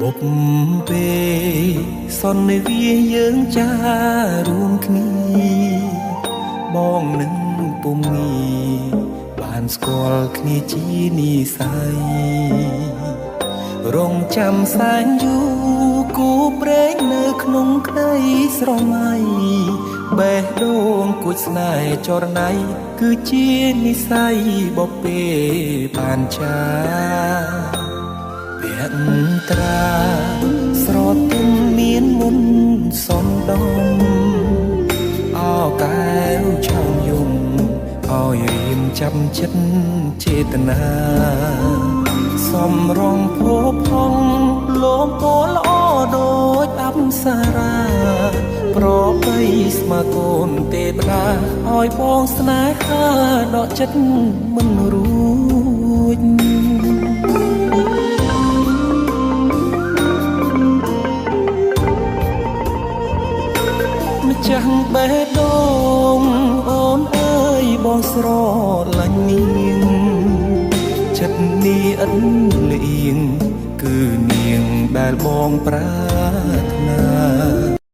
បុពពេលសន្និវាយើងចារួមគ្នាបងនឹងពុំងារបានស្គាល់គ្នាជានិស័យរងចាំសែនយូរគូព្រេងនៅក្នុងក្តីស្រមៃបេះដូងគួចស្នេហ៍ចរណៃគឺជានិស័យបពេបានចាពាក់ត្រាស្រទុំមានមុនសំដមអោកែវឆោមយំឲ្យរៀមចាប់ចិត្តចេតនាសំរងភពផងលោមពណ៌ល្អដូចអប្សរាប្របីស្មាកូនទេវតាឲ្យបងស្នេហាដកចិត្តមិនរួចម្ចាស់បេះដូងអូនអើយបងស្រឡាញ់នាងចិត្តនេះឥតលៀងគឺនាងដែលបងប្រា